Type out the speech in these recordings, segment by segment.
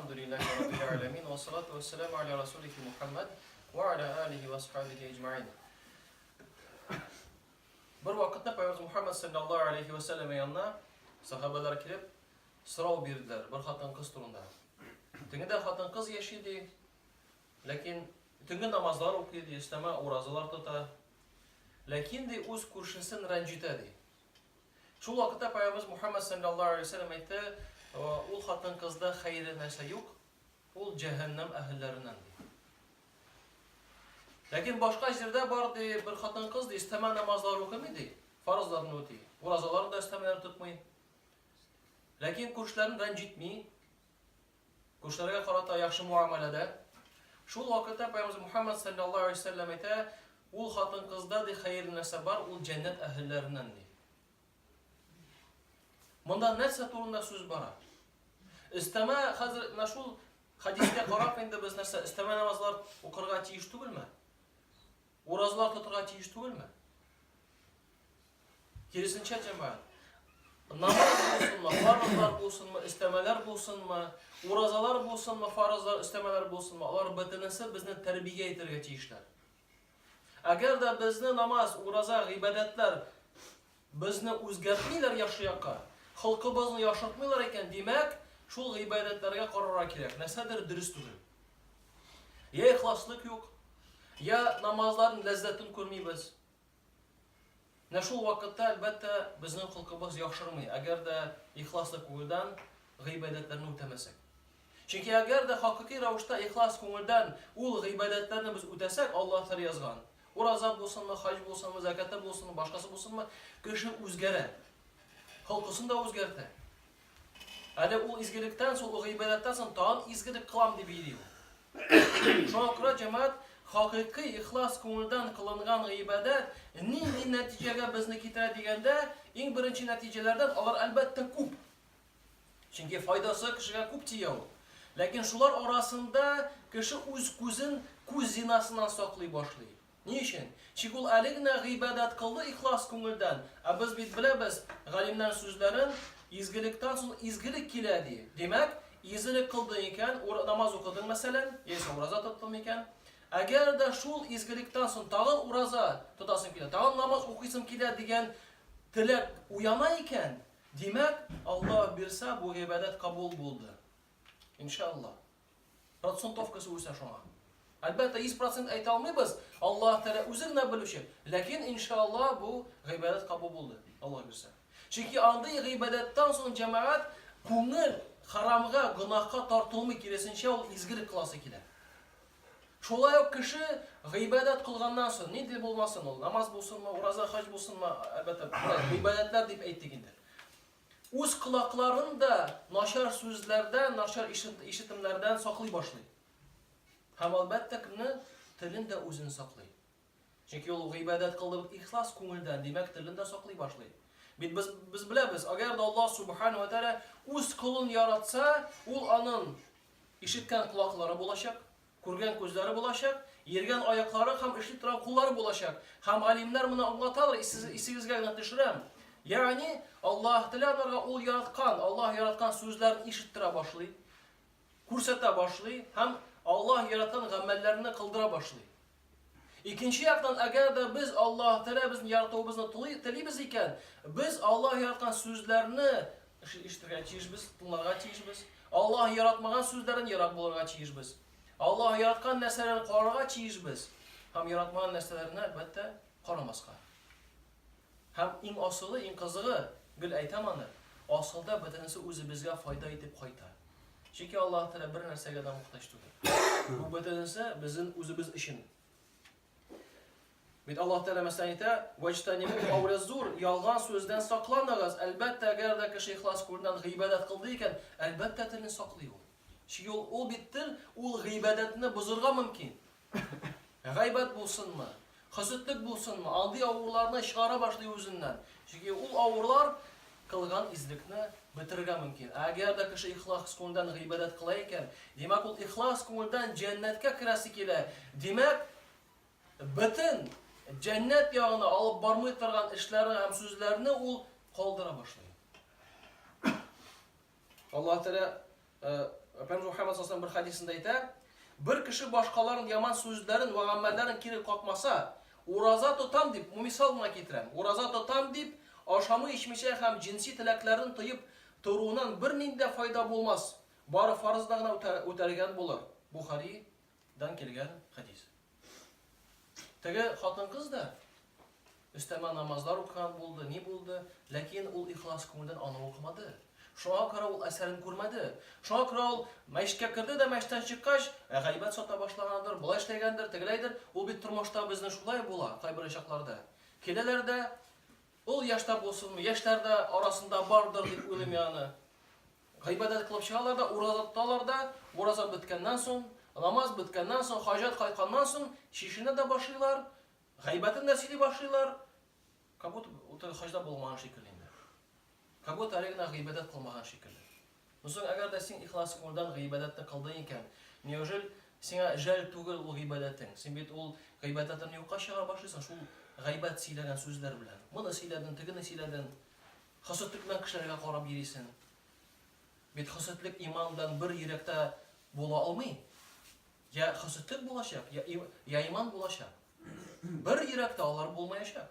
Әлхәмдүлилләһи раббил галәмин ва салату ва саламу аля расулихи Мухаммад ва аля алихи ва асхабихи әҗмәгыйн. Бер вакытта Пәйгамбер Мухаммад саллаллаһу алейхи ва саллям янына сахабалар килеп сорау бирделәр бер хатын-кыз турында. Тегендә хатын-кыз яши ди, ләкин төнге намазлар укый ди, өстәмә уразалар тота. Ләкин ди үз күршесен рәнҗетә ди. Шул вакытта Пәйгамбәребез Мухаммад саллаллаһу алейһи ва сәлләм әйтте, Ул хатын-кызда хәерле нәрсә юк, ул җәһәннәм әһелләреннән, ди. Ләкин башка җирдә бар, ди, бер хатын-кыз, ди, өстәмә намазлар укымый, ди, фарызларны үти, уразаларын да өстәмәләрен тотмый. Ләкин күршеләрен рәнҗетми, Күршеләргә карата яхшы муамәләдә. Шул вакытта Пәйгамбәребез Мухаммад саллаллаһу алейһи ва сәлләм әйтә, ул хатын-кызда ди хәерле нәрсә бар, ул җәннәт әһелләреннән ди. Монда нәрсә турында сүз бара? Өстәмә хәзер менә шул хәдискә карап инде без нәрсә өстәмә намазлар укырга тиеш түгелме? Уразалар тотырга тиеш түгелме? Киресенчә, җәмәгать, намаз булсынмы, фарызлар булсынмы, өстәмәләр булсынмы, уразалар булсынмы, фарызлар, өстәмәләр булсынмы, алар бөтенесе безне тәрбия итәргә тиешләр. Әгәр дә безне намаз, ураза, гыйбадәтләр безне үзгәртмиләр яхшы якка, холкыбызны яхшыртмыйлар икән, димәк, шул гыйбадәтләргә карарга кирәк. Нәрсәдер дөрес түгел. Я ихласлык юк, я намазларның ләззәтен күрмибез. Менә шул вакытта, әлбәттә, безнең холкыбыз яхшырмый, әгәр дә ихласлы күңелдән гыйбадәтләрне үтәмәсәк. Чөнки әгәр дә хакыйкый рәвештә ихлас күңелдән ул гыйбадәтләрне без үтәсәк, Аллаһ Тәгалә язган, ураза булсынмы, хаҗ булсынмы, зәкяты булсынмы, башкасы булсынмы, кеше үзгәрә. Холкысын да үзгәртә. Әле ул изгелектән соң, ул гыйбадәттән соң тагын изгелек кылам дип йөри ул. Шуңа күрә, җәмәгать, хакыйкый ихлас күңелдән кылынган гыйбадәт нинди нәтиҗәгә безне китерә дигәндә, иң беренче нәтиҗәләрдән алар әлбәттә күп. Чөнки файдасы кешегә күп тия ул. Ләкин шулар арасында кеше үз күзен күз зинасыннан саклый башлый. Ни өчен? Чик ул әле генә гыйбадәт кылды ихлас күңелдән, ә без бит беләбез галимнәр сүзләрен, изгелектән соң изгелек килә, ди. Димәк, изелек кылдың икән, намаз укыдың, мәсәлән, яисә ураза тоттың микән, әгәр дә шул изгелектән соң тагын ураза тотасың килә, тагын намаз укыйсым килә дигән теләк уяна икән, димәк, Аллаһ бирсә, бу гыйбадәт кабул булды. Иншаллаһ. Процентовкасы үсә шуңа. Әлбәттә, 100% әйтә алмыйбыз, Аллаһ Тәгалә үзе генә белүче. Ләкин, иншаллаһ, бу гыйбадәт кабул булды, Аллаһ бирсә. Чөнки андый гыйбадәттән соң җәмәгать күңел харамга, гөнаһка тартылмый, киресенчә, ул изгелек кыласы килә. Шулай ук кеше гыйбадәт кылганнан соң, нинди булмасын ул, намаз булсынмы, ураза, хаҗ булсынмы, әлбәттә, гыйбадәтләр дип әйттек инде. Үз колакларын да начар сүзләрдән, начар ишетемнәрдән саклый башлый. Һәм әлбәттә кемне? Телен дә үзен саклый. Чөнки ул гыйбадәт кылды ихлас күңелдән, димәк, телен дә саклый башлый. Бит без, без беләбез, әгәр дә Аллаһ субхану ва тааля үз колын яратса, ул аның ишеткән колаклары булачак, Күргән күзләре булачак, йөргән аяклары һәм эшли торган куллары булачак. Һәм галимнәр моны аңлаталар, исегезгә генә төшерәм. Ягъни, Аллаһ Тәгалә аларга ул яраткан, Аллаһ яраткан сүзләрен ишеттерә башлый, күрсәтә башлый һәм Аллаһ яраткан гамәлләрне кылдыра башлый. Икенче яктан, әгәр дә без Аллаһ Тәгалә безне яратуыбызны телибез икән, без Аллаһ яраткан сүзләрне ишетергә тиешбез, тыңларга тиешбез. Аллаһ яратмаган сүзләрдән ерак булырга тиешбез. Аллаһ яраткан нәрсәләрне карарга тиешбез һәм яратмаган нәрсәләрне, әлбәттә, карамаска. Һәм иң асылы, иң кызыгы, гел әйтәм аны, асылда бөтенесе үзебезгә файда итеп кайта. Чөнки Аллаһ Тәгалә бер нәрсәгә дә мохтаҗ түгел. Бу бөтенесе безнең үзебез өчен. Бит Аллаһ Тәгалә мәсәлән әйтә, "Ваҗтанибу кауля зур", ялган сүздән сакланыгыз. Әлбәттә, әгәр дә кеше ихлас күңелдән гыйбадәт кылды икән, әлбәттә телен саклый ул. Чөнки ул, ул бит тел, ул гыйбадәтне бозырга мөмкин. Гайбәт булсынмы, хөсетлек булсынмы, андый авыруларны чыгара башлый үзеннән. Чөнки ул авырулар кылган изгелекне бетерергә мөмкин. Ә әгәр дә кеше ихлас күңелдән гыйбадәт кыла икән, димәк, ул ихлас күңелдән җәннәткә керәсе килә. Димәк, бөтен җәннәт ягына алып бармый торган эшләрне һәм сүзләрне ул калдыра башлый. Аллаһ Тәгалә Пәйгамбер Мухаммад Мөхәммәд саллаллаху бер хәдисендә әйтә, бер кеше башкаларның яман сүзләрен вә гамәлләрен кире какмаса, ураза тотам дип, бу мисал гына китерәм, ураза тотам дип, ашамый эчмичә һәм җенси теләкләрен тыеп торуыннан бернинди дә файда булмас, бары фарызны гына үтәлгән булыр. Бухари дан килгән хәдис. Теге хатын-кыз да өстәмә намазлар укыган булды, ни булды, ләкин ул ихлас күңелдән аны укымады. Шуңа күрә ул әсәрен күрмәде. Шуңа күрә ул мәчеткә керде дә мәчеттән чыккач, ә гайбәт сата башлагандыр, болай эшләгәндер, тегеләйдер. Ул бит тормышта безнең шулай була кайбер чакларда. Киләләр дә, ул яшьтә булсынмы, яшьләр дә арасында бардыр дип уйлыйм мин аны. Гыйбадәт кылып чыгалар да, ураза тоталар да, ураза беткәннән соң, намаз беткәннән соң, хаҗәт кайтканнан соң, чишенә дә башлыйлар, гайбәтен дә сөйли башлыйлар. Как будто ул теге хаҗда булмаган шикелле инде. Как будто әле генә гыйбадәт кылмаган шикелле. Ну соң, әгәр дә син ихлас күңелдән гыйбадәтне кылдың икән, неужели сиңа жәл түгел ул гыйбадәтең? Син бит ул гыйбадәтеңне юкка чыгара башлыйсың шул гайбәт сөйләгән сүзләр белән. Моны сөйләдең, тегене сөйләдең. Хөсетлек белән кешеләргә карап йөрисең. Бит хөсетлек иман белән бер йөрәктә була алмый. Я хөсетлек булачак, я, я иман булачак. Бер йөрәктә алар булмаячак.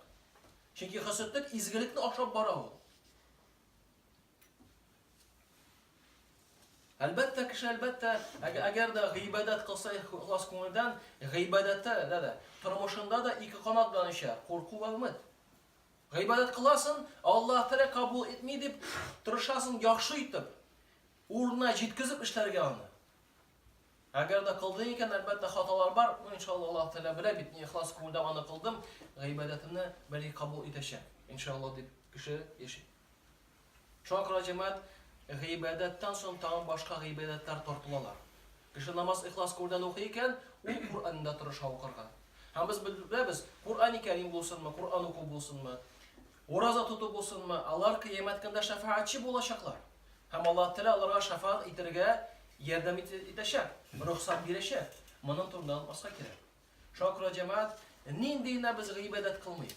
Чөнки хөсетлек изгелекне ашап бара ул. Әлбәттә, кеше әлбәттә, әгәр дә гыйбадәт кылса ихлас күңелдән, гыйбадәттә дә дә, тормышында да ике канат белән оча, курку вә өмет. Гыйбадәт кыласың, Аллаһ Тәгалә кабул итми дип тырышасың яхшы итеп, урынына җиткезеп эшләргә аны. Әгәр дә кылдың икән, әлбәттә, хаталар бар. Ну, иншалла, Аллаһ Тәгалә белә бит, мин ихлас күңелдән аны кылдым, гыйбадәтемне бәлки кабул итәчәк, иншалла, дип кеше яши. Шуңа күрә, җәмәгать, гыйбадәттән соң тагын башка гыйбадәтләр тартылалар. Кеше намаз ихлас күңелдән укый икән, ул Коръәнне дә тырыша укырга. Һәм без беләбез, Коръәни Кәрим булсынмы, Коръән уку булсынмы, ураза тоту булсынмы, алар кыямәт көндә шәфәгатьче булачаклар. Һәм Аллаһ Тәгалә аларга шәфәгать итәргә ярдәм итәчәк, рөхсәт бирәчәк. Моның турында онытмаска кирәк. Шуңа күрә, җәмәгать, нинди генә без гыйбадәт кылмыйк,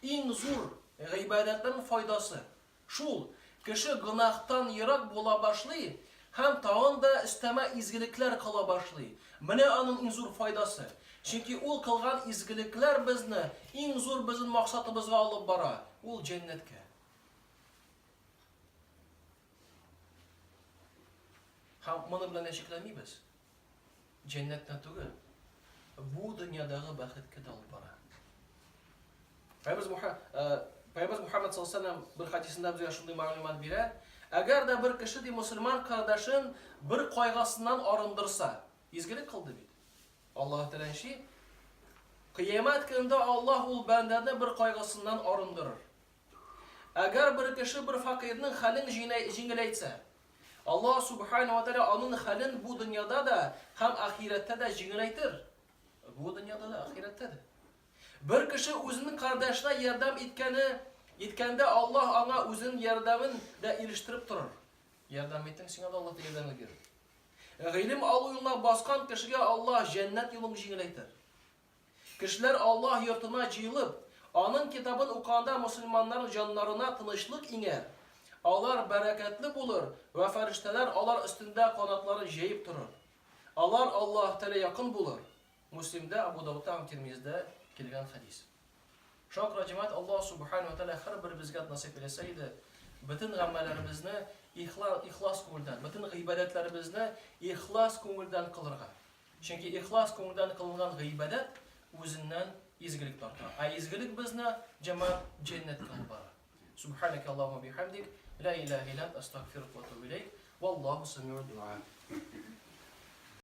иң зур гыйбадәтнең файдасы шул, кеше гөнаһтан ерак була башлый һәм тагын да өстәмә изгелекләр кыла башлый. Менә аның иң зур файдасы. Чөнки ул кылган изгелекләр безне иң зур безнең максатыбызга алып бара, ул җәннәткә. Һәм моны белән дә чикләнмибез. Җәннәттә түгел, бу дөньядагы бәхеткә дә алып бара. Пәйгамбер Пәйгамбер Мухаммад саллаллаху алейһи бер хадисендә безгә шундый мәгълүмат бирә. Әгәр дә бер кеше ди мусульман кардәшен бер кайгасыннан арындырса, изгелек кылды бит. Аллаһ Тәгалә Кыямәт көнендә Аллаһ ул бәндәне бер кайгысыннан арындырыр. Әгәр бер кеше бер фәкыйрьнең хәлен җиңеләйтсә, Аллаһ Субхана ва Тәгалә аның хәлен бу дөньяда да һәм ахирәттә дә җиңеләйтер. Бу дөньяда да, ахирәттә дә. Бер кеше үзенең кардәшенә ярдәм иткәне иткәндә Аллаһ аңа үзенең ярдәмен дә ирештереп торыр. Ярдәм иттең, сиңа да Аллаһ ярдәме бирер. Гыйлем алу юлына баскан кешегә Аллаһ җәннәт юлын җиңеләйтер. Кешеләр Аллаһ йортына җыелып, Аның китабын укыганда мөселманнарның җаннарына тынычлык иңәр, алар бәрәкәтле булыр вә фәрештәләр алар өстендә канатларын җәеп торыр. Алар Аллаһ Тәгалә якын булыр. Муслимдә, Абу Даудта һәм Тирмиздә килгән хәдис. Шуңа күрә, җәмәгать, Аллаһ Субхана ва Тәгалә һәрберебезгә насыйп иләсә иде, бөтен гамәлләребезне ихлас күңелдән, бөтен гыйбадәтләребезне ихлас күңелдән кылырга. Чөнки ихлас күңелдән кылынган гыйбадәт үзеннән изгелек тарта. Ә изгелек безне, җәмәгать, җәннәткә алып бара. Субханaka Аллаһумма бихамдик, ла илаһа илля ант, астагфирука ва атубу илейк. Валлаһу самиу дуа.